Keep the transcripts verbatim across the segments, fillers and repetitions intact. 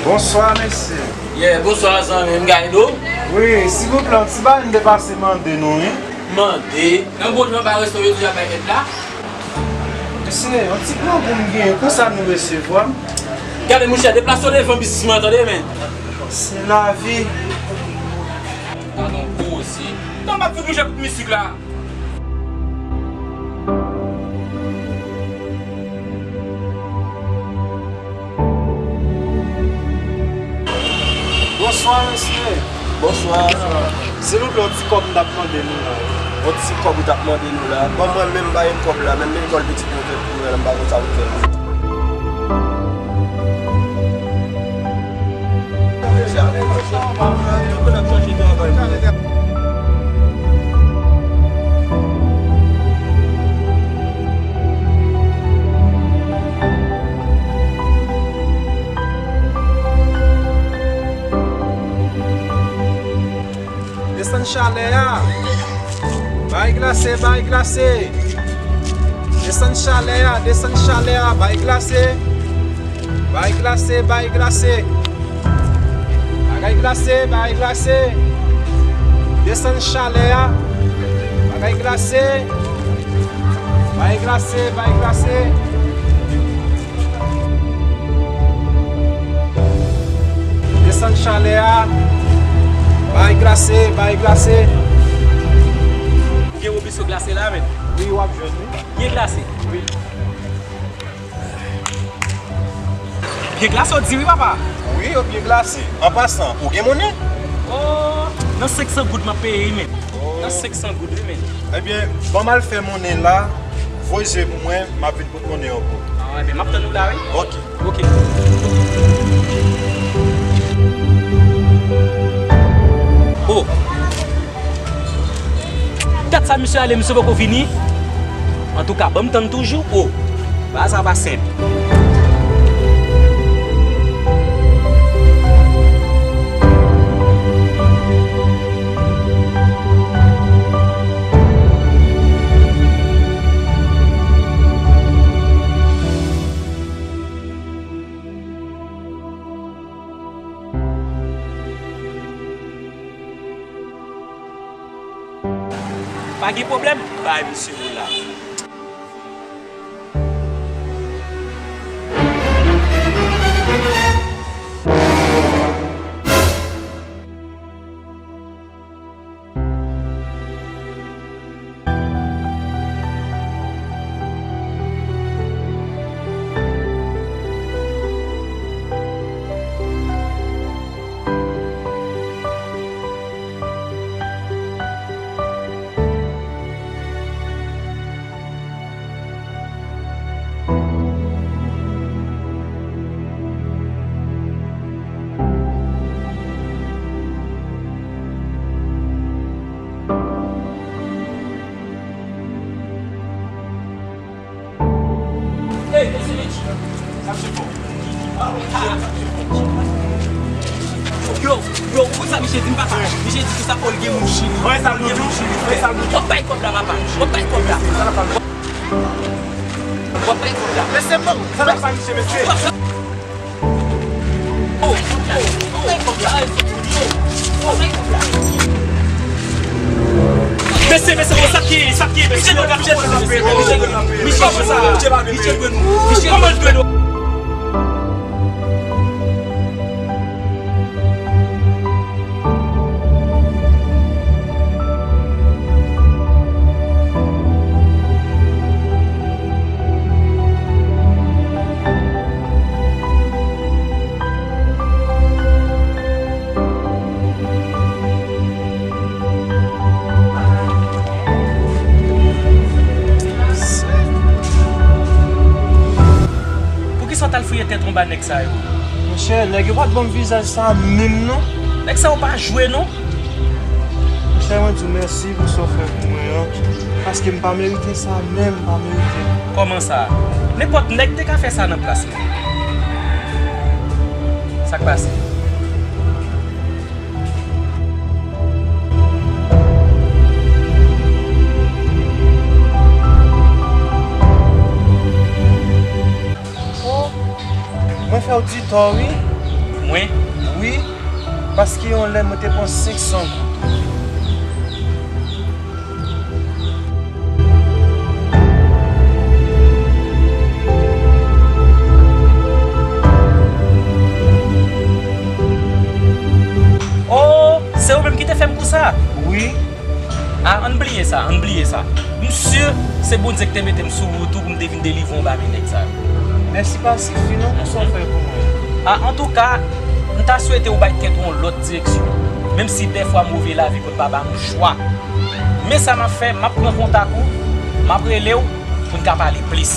Bonswa, mesye. Yeah, bonswa, zanmi m, Gaydo. Wi, silvouplè, yon ti bagay m te pase mande nou, wi. Mande? Nan bon jan ba resto yo deja bay èd la? Mesye, yon ti plan pou m genyen, konsa nou resevwa m? Gade, monchè, deplase w devan biznis mwen, tande, men. Se lavi. Gadon koze. Tan m ap fout mouche kout mistik la. Bonswa, mesye. Bonswa. Silvouplè, yon ti kòb m t ap mande nou la. Yon ti kòb ou t ap mande nou la? Ban mwen menm ba l kòb la, menm lekòl pitit mwen fè pou mwen la, m pa konn sa pou fè. Desann chalè a. Bay glase, bay glase. Desann chalè a, desann chalè a, bay glase. Bay glase, bay glase. Bagay glase, bagay glase. Desann chalè a. Bagay glase. Bagay glase, bagay glase. Desann chalè a. Bagay glase, bagay glase. Gen Robinson glase la, men. Wi, w ap jwenn, wi. Byen glase. Wi. Byen glase, w di wi, papa. Wi, yo byen glase. An pasan, ou gen monnen? Oh, nan senk san goud m ap peye, wi, men. Oh. Nan senk san goud, wi, men. Ebyen, ban m al fè monnen la. Voye pou mwen, m ap vin pote monnen an pou ou. Ah, ebyen, m ap tann ou la, wi. Ok. Ok. Oh. Dat sa misye ale, misye poko vini. Antouka, ban m tann toujou. Oh, bagay sa pa senp. Pa gen pwoblèm, bay misye dola. Hey, mesye Mitch, sa misye fò. Yo, yo, ou konn sa misye di m, papa? Misye di konsa, o, l gen moun Chili. Wè sa l di w? Wè sa l di w? W ap bay kòb la, papa. W ap bay kòb la. W ap bay kòb la. Mesye, bon, sa l ap bay misye, mesye. Mesye, mesye, bon, sa k ye, sa k ye, mesye? Michel, Michel, Michel, Michel, Michel, kòman l dwe nou? Poukisa w t al fouye tèt anba nèg sa yo? Monchè, nèg yo pa t ban m vizaj sa menm non. Nèg sa yo pa jwe non. Monchè, mwen di w mèsi pou sa w fè pou mwen an, paske m pa merite sa menm, m pa merite. Kòman sa? Nenpòt nèg te ka fè sa nan plas mwen. Sa k pase? Oh, mwen fè w di tò wi. Mwen? Wi, paske yon lè mwen te pran senk san goud. Oh, se ou menm ki te fè m kou sa? Wi. Ah, ann bliye sa, ann bliye sa. M si se Bondye ki te mete m sou wout ou pou m te vin delivre w anba men nèg sa yo. Mèsi pa sifi non pou sa w fè pou mwen. Ah, antouka, m ta swete w bay tèt ou yon lòt direksyon. Menm si dèfwa move lavi konn pa ba nou chwa. Men sa m ap fè, m ap pran kontak ou, m ap rele w pou n ka pale plis.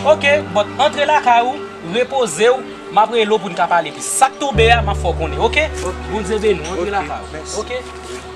Ok, but antre lakay ou, repoze w, m ap rele w pou n ka pale plis. Sa k tonbe a, m ap fè w konnen, ok? Ok. Bondye beni w, antre lakay ou. Ok, mèsi. Ok?